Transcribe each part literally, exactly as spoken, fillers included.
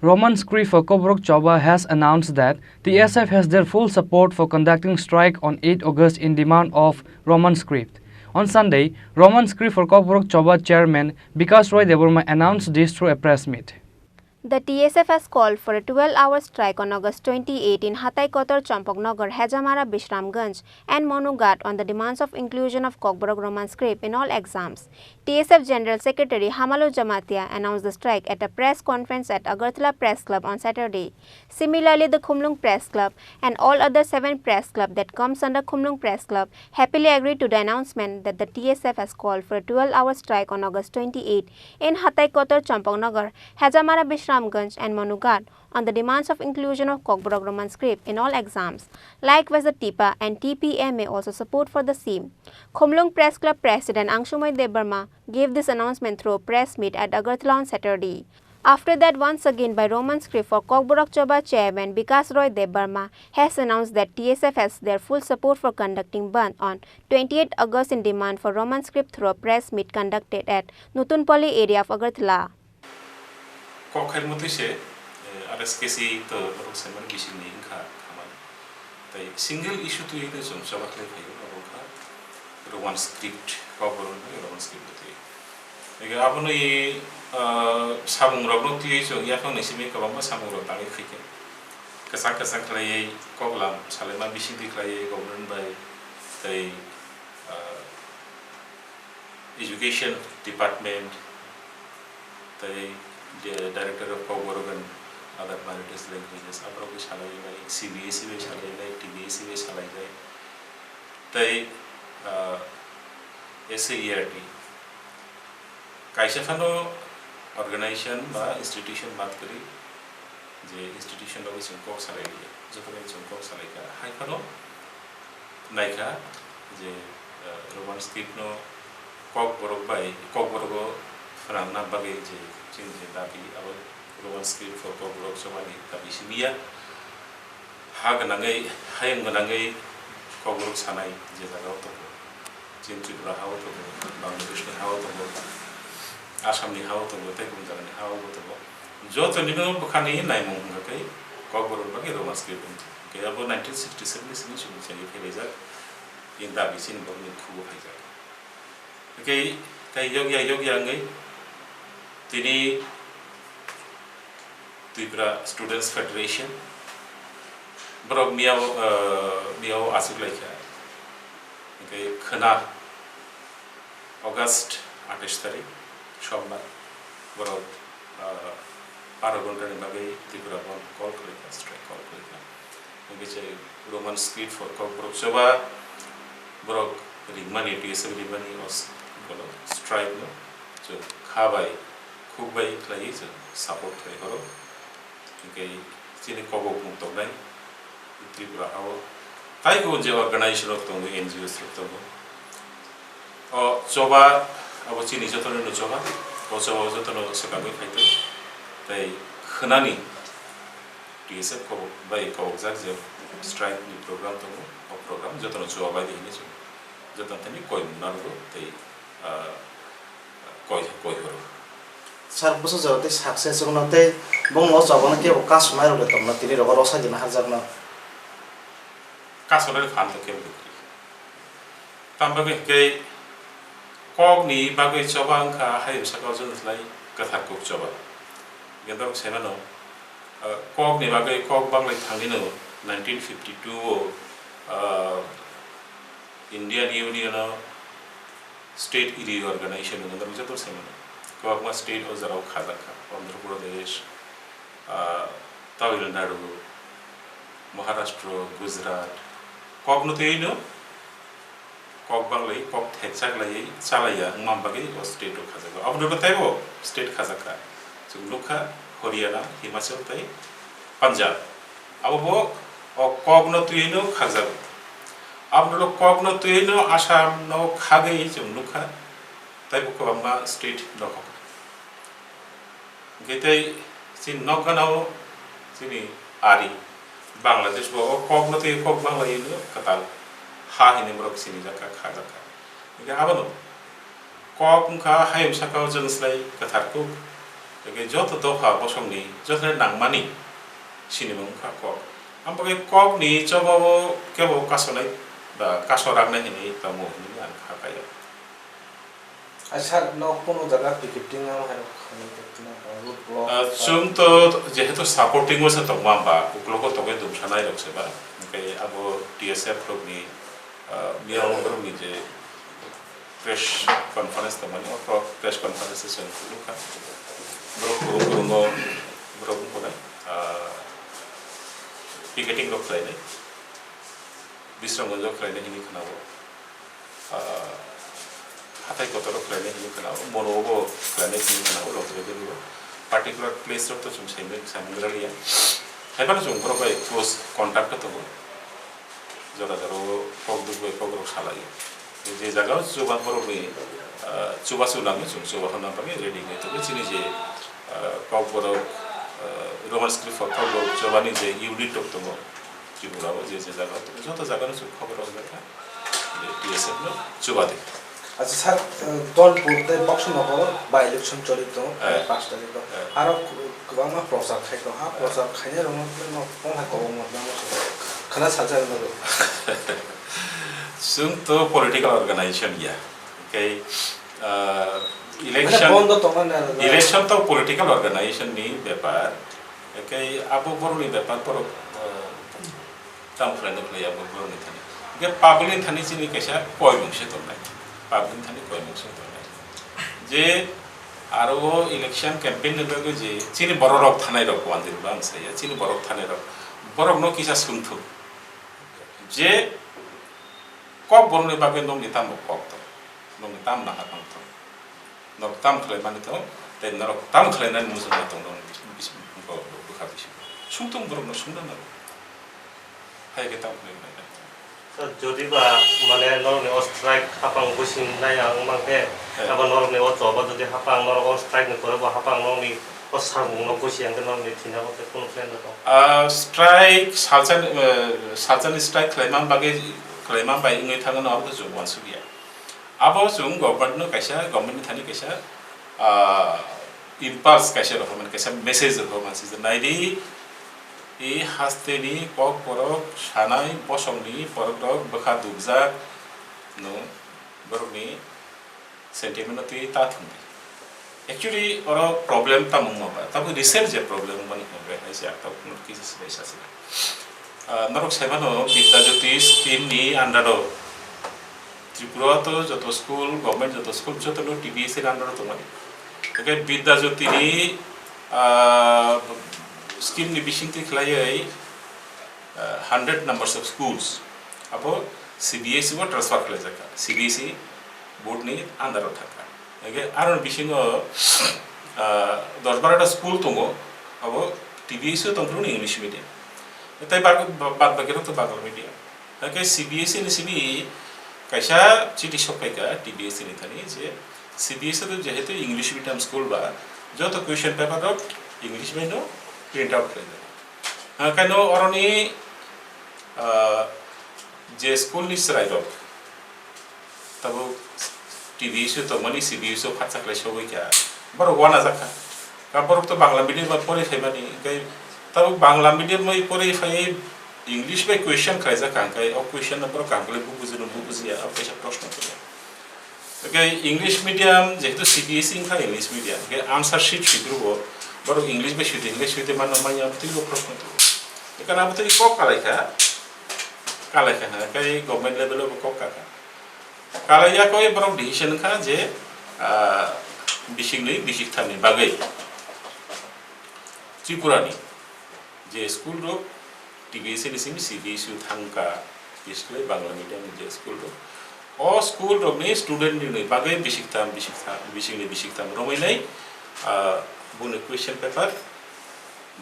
Roman Script for Kokborok Choba has announced that T S F has their full support for conducting strike on eight August in demand of Roman Script. On Sunday, Roman Script for Kokborok Choba chairman Bikas Roy Debbarma announced this through a press meet. The T S F has called for a twelve-hour strike on August twenty-eight in Hatai Kotor, Champaknagar, Hejamara, Bishramganj, and Manughat on the demands of inclusion of Kokborok Roman script in all exams. T S F General Secretary Hamalu Jamatia announced the strike at a press conference at Agartala Press Club on Saturday. Similarly, the Khumlung Press Club and all other seven press club that comes under Khumlung Press Club happily agreed to the announcement that the T S F has called for a twelve-hour strike on August twenty-eight in Hatai Kotor, Champaknagar, Hejamara, Bishramganj, and Manughat on the demands of inclusion of Kokborok Roman script in all exams. Likewise, the TIPA and T P M A also support for the same. Khumlung Press Club President Angsumai Debbarma gave this announcement through a press meet at Agartala on Saturday. After that, once again by Roman script for Kokborok Choba chairman Bikas Roy Debbarma has announced that T S F has their full support for conducting bandh on twenty-eight August in demand for Roman script through a press meet conducted at Nutunpalli area of Agartala. Kok khaimutwi se, eh, R S K C to borok saimani bisingni wngkha khamani. Tai single issue twi no chwng choba khlai phaio, abo wngkha Roman script, Kokborok bai Roman script twi. Ege aboni, ah, samungrokno twi chwng yaphang ni simi kwbangma samungrok tangwi phaikha. Kwchang kwchang khlaiwi koklam salaima bisingtwi khlaiwi government bai tei, ah, Education Department, tei di-, Director of Kokborok and Other Minorities Languages, aborok bai salai nai, C B S E bai salai nai, T B S E bai salai nai, tei, ah, S A E R T. Kaisa phano organization ba institution bad kwrwi, je institution rok chwng kok salai liya, joto bai chwng kok salai kha, hai phano naikha je, eh, Roman script no Kokborok bai, Kokborok o phwrangna bagwi je chini je dabi, abo Roman script for Kokborok chobani dabi simi ya. Ha gwnangwi, hayung gwnangwi Kokborok sanai je jaga o tongo. Chini Tripura ha o tongo, Bangladeshni ha o tongo, Assamni ha o tongo, tei gubuno jagani ha o bo tongo. Jotonino bwkhani naimung hwnkha khe Kokborok bagwi Roman script wng tong. Hwnkhe abo nineteen sixty-seven ni simi chwng chengwi phailaijak, bini dabi chini borokni khugo phaijak. Hwnkhe tei yokya yokya wngwi tini Tripura Students Federation, borok miyao, eh, miyao achuk lai kha. Hwnkhe khwna August atais tarik, Sombar, borok, ah, baro ghontani bagwi Tripura Bandh call khlai kha, strike call khlai kha. Hwnkhe je Roman script for Kokborok choba, borok ringmani, T S F ringmani, o s-, bono strike no chwng kha bai, khuk bai khlaiwi chwng support khlai horo. Hwnkhe chini kok bumung tongnai Tripura ha o tai kubun je organization rok tongo, N G Os rok tongo. O choba abo chini jotono no choba, o choba o jotono swkangwi phai tong. Tai khwnani T S F kok bai kok jak je strike ni program tongo, o program jotono choba bai di hinwi chwng jotono thani koi mung narwgo tei, ah, koi, koi horo. Sir, bwswk jora tei success wngno tei bongno o chobano kebo kasumai rok le tongno tini rogo rwsai dina harjakno. Kasonani phan to kebo kwrwi. Tamo bagwi hwnkhe kokni bagwi choba wngkha hayung saka o chwng slai kwthar kuk choba. Hwnkhe norok sai mano, ah, kokni bagwi kok banglai thangwi no nineteen fifty-two o, ah, Indian Union o state reorganization wngwi norok joto sai mano. Kwbangma state o jora o khajak kha, Andhra Pradesh, ah, Tamil Nadu, Maharashtra, Gujarat. Kokno twiwi no kok banglai, kok thekchak laiwi chalaiya wngma bagwi o state o khajak kha. Aboni ulo teibo state khajak kha. Chwng nukha Haryana, Himachal tei Punjab. Abo bo o kokno twiwi no khajak. Aboni ulo kokno twiwi no Assam no khagwi chwng nukha. Teibo kwbangma state nokhok. Hwnkhe tei chini nokgana o chini ari Bangladesh bo o kokno tei kok banglaino kwtal ha hinwi borok sinijak kha, khajak kha. Hwnkhe abono kok wngkha hayung saka o chwng slai kwthar kuk. Tei joto dopha bosongni joto nangmani sinimung wngkha kok. Ang bagwi kokni chobao kebo kasonai ba kasoraknai hinwi tongmo hinwi ang kha kaya. Ai sir, no kuno jaga picketing ang hai rok khanai tongna, road block, Ah, chwng to jehetu supporting o se tongma ba, uklogo tongwi dumsanai rok se ba, hwnkhe abo T S F rokni, ah, miyao borokni je press conference tongmani, o pro-, press conference se chwng phunukha. Borok kwrwng kwrwngo borok wngkha, ah, picketing rok khlainai, Bisramganj o khlainai hinwi khwnao. Ah, hathai kotor rok khlainai hinwi khwnao, mono bo khlainai hinwi khwnao, rok jagao particular place rok to chwng saimung, saimung raliya. Haiphano chwng borok bai close contact o tongo, jora jora o kok duk bai kok rok salaio. Je jaga o chuba borokni, ah, chubachu nangwi chwng chubachu nang bagwi ready wngwi tongo. Chini je, ah, kok borok, ah, Roman script for kok borok chubani je unit rok tongo, Tripura o je je jaga o tongo, joto jaga no chwng khobor rok wngkha. T S F no chuba di. Acha sir, eh, Dolpur tei Boxing Nogor by election choli tongo, eh, pash tarikh o. Eh. Aro kwbangma prochar khai tongo. Ha, eh, prochar khainai rokno no tong hai kobong manna muchung. Khana sajak no. Chwng to political organization ya. Tei, eh, election, bondo tongo na, na. Election to political organization ni bepar. Tei abo borokni bepar borok, eh, Tamo khlaina khlai abo borokni thani. Hwnkhe public ni thani chini kaisa koimung se tongnai. Public ni thani koimung se tongnai. Je aro o election campaign ni bagwi je chini borok rok thanai rok wanjil ba ang saya, chini borok thanai rok. Borok no kisa sungthung. Je kok borok ni bagwi nokni tamo kok tong. Nokni tamo nahar tong. Norok tam khlai mani tong, tei norok tam khlai nani muchungma tong, norok bis-, bis-, bo-, bo-, bwkha bisingo. Sungtong borok no sungna nango. Hai khe tam khlai mani. Sir, jodi ba, mane, norokni o strike hapang busi nai ang mang khe, eh, abo norokni o choba jodi hapang, norok o strike ni pore bo hapang norokni o samung no busi ang khe norokni thina bo khe kunu plan no tong? Ah, strike salsa, eh, salsa ni strike khlai man bagwi, khlai man bai wngwi thangno abo khe chwng uansukya. Abo chwng government no kaisa, government ni thani kaisa, ah, impulse kaisa rohormani, kaisa message rohormani, je naidi, e haste ni kok borok sanai bosong ni borok rok bwkha dukjak no borok ni sentiment no twi ta thung di. Actually, oro problem tamo wngma ba, tamo recent je problem wngmani hwnba hai se, ang tamo kisa se bai sa se. Ah, norok sai mano, Bidya Jyoti scheme ni under o Tripura to joto school, government joto school, joto no T B S ni under o tongmani. Hwnkhe Bidya Jyoti ni, ah, scheme ni bising twi khlaiwi, ah, hundred numbers of schools abo C B S E o transfer khlaijak kha, C B S E board ni under o thang kha. Hwnkhe aroni bisingo, ah, dos barota school tongo, abo T B S E o tongphuru ni English medium. Tei bak-, ba-, bad baki rok to Bangla medium. Hwnkhe C B S E ni simi kaisa chiti sok phaikha T B S E ni thani je C B S E to jehetu English medium school ba joto question paper rok English bai no print out khlaijak. Hwnkhe no oroni, ah, je school ni chwrai rok tabuk T B S E o tongmani C B S E o phatsa khlai sogwi kha, borok uanajak kha. Ka borok to Bangla medium bai porwi phaimani, hwnkhe tabuk Bangla medium bai porwi phaiwi English bai question khlaijak kha, hwnkhe o question no borok kaham khe bo bujino, bo bujiya, abo kaisa proshno khaio. Hwnkhe English medium, jehetu C B S E wngkha English medium, hwnkhe answer sheet swi phuru bo borok English bai swi di, hwnkhe swi di manna manya, abo twi bo proshno tongo. Hwnkhe abo twi kok kalai kha, kalai kha, hwnkhe government level o bo kok ka kha. Kalaiya khe borok decision wngkha je, ah, bisingni, bisingthamni bagwi Tripura ni je school rok T B S E ni simi C B S E o thangkha, bises khe Bangla medium ni je school rok. O school rokni student ni bagwi bisingtham, bisingtham, bisingni bisingtham romwi nai, ah, boni question paper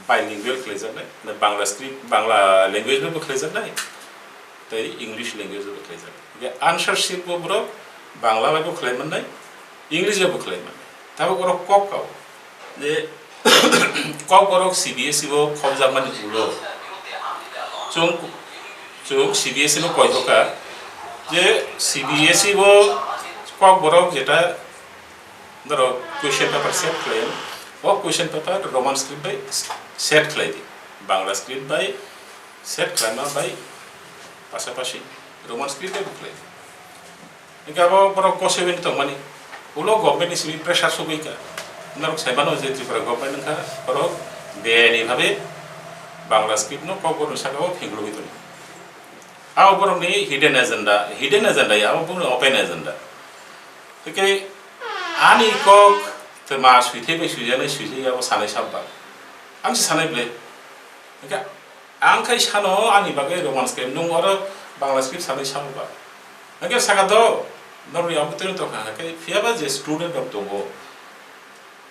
bilingual khlaijaknai, na Bangla script, Bangla language bai bo khlaijaknai, tei English language bai bo khlaijaknai. Hwnkhe answer sheet bo borok Bangla bai bo khlai mannai, English bai bo khlai mannai. Tabuk borok kok kao je kok borok C B S E bo khobjakmani ulo chwng, chwng C B S E no koihoka je C B S E bo kok borok jeta Norok question paper set khlai, O question paper Roman script bai set khlai di, Bangla script bai set khlaima bai pasapasi Roman script bai bo khlai di. Hingke abo borok kosoi bai tongmani, ulo government ni simi pressure sogwi kha. Norok sai mano je Tripura government wngkha, borok beyani bhabe Bangla script no Kokborok ni saka o phingulwi tongo. Abo borok ni hidden agenda, hidden agenda ya, abo borok ni open agenda. Hingke ani kok twma swithai bai swijani swijai abo sanai sabba. Ang se sanai ble. Hingke ang khai sano ani bagwi Roman script, nung oro Bangla script sanai sabo ba. Hingke saka do, norni abo twi tongkha, hingke phiyaba je student rok tongo.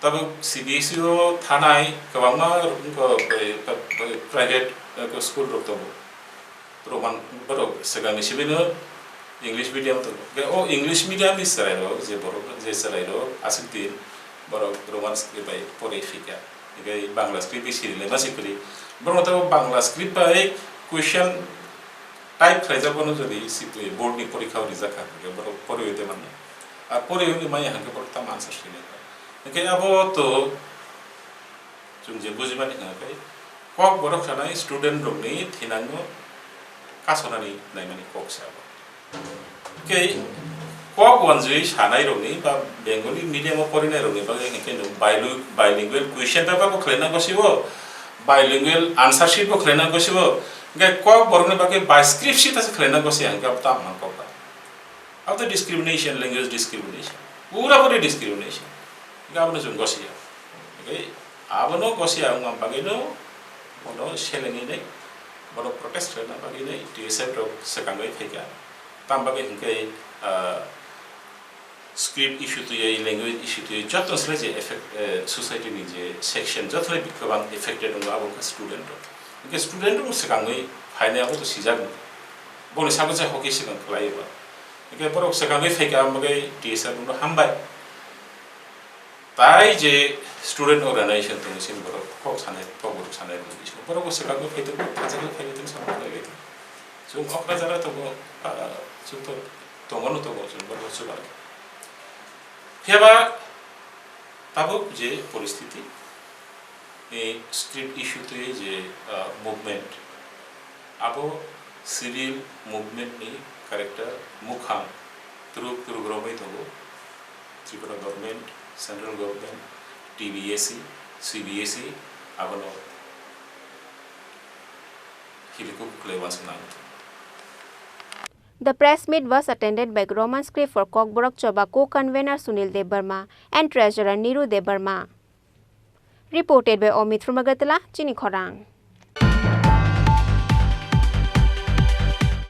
Tabuk C B S E o thanai kwbangma wngkha, eh, eh, private, eh, school rok tongo. Roman borok swkangni simi no English medium tongo. Hingke o English medium ni chwrai rok je borok je chwrai rok aswk din borok Roman script bai porwi phikha. Hingke Bangla script bai siri le ma si kwrwi. Borok no Bangla script bai question type khlaijak bono jodi si board ni porikha o rijak kha, hingke borok porwi de mano. A porwi ni maya hingke borok tamo answer sini. Hingke abo to Chwng je bujimani hwnka khe, Kokborok sanai student rokni thinangno kasonani naimani kok se abo. Tei kok wanjwi sanai rokni ba Bengali medium o porinai rokni bagwi hwnkhe no bilu-, bilingual question paper bo khlai nango sibo, bilingual answer sheet bo khlai nango sibo, hwnkhe Kokborokni bagwi bi script sheet ase khlai nango se hwnkhe abo tamo kok ba. Abo to discrimination, language discrimination. Pura puri discrimination. Hingke abono chwng gosiya. Hingke abono gosiya wngma bagwino bono selengwi nai, bono protest khlaina bagwi nai T S F rok swkangwi phaikha. Tam bagwi hingke, ah, script issue twiwi, language issue twiwi, joto se je effect, eh, society ni je section, joto kwbang affected wngo abo wngkha student rok. Hingke student rok swkangwi phainai abo to sijak. Boni sabo je hockey swkang khlaiwi ba. Hingke borok swkangwi phaikha, amo khe T S F no hambai. Tai je student organization tongo, sini borok kok sanai, kok borok sanai rwdi. Borok bo swkangwi phai tongo, khachangwi phai tongo, samung khlaiwi tongo. Chwng okra jara tongo, ah, chwng to tongo no tongo, chwng borok chubago. Phiya ba tabuk je poristiti, eh, script issue twi je, ah, movement, abo civil movement ni character mukhang twrwk twrwk romwi tongo. Tripura government, central government, T B S E, C B S E, abono hilikuk khlai uansuk nang. The press meet was attended by Roman Script for Kokborok Choba co-convener Sunil Debbarma and treasurer Niru Debbarma. Reported by Omit from Agartala, Chini Khorang.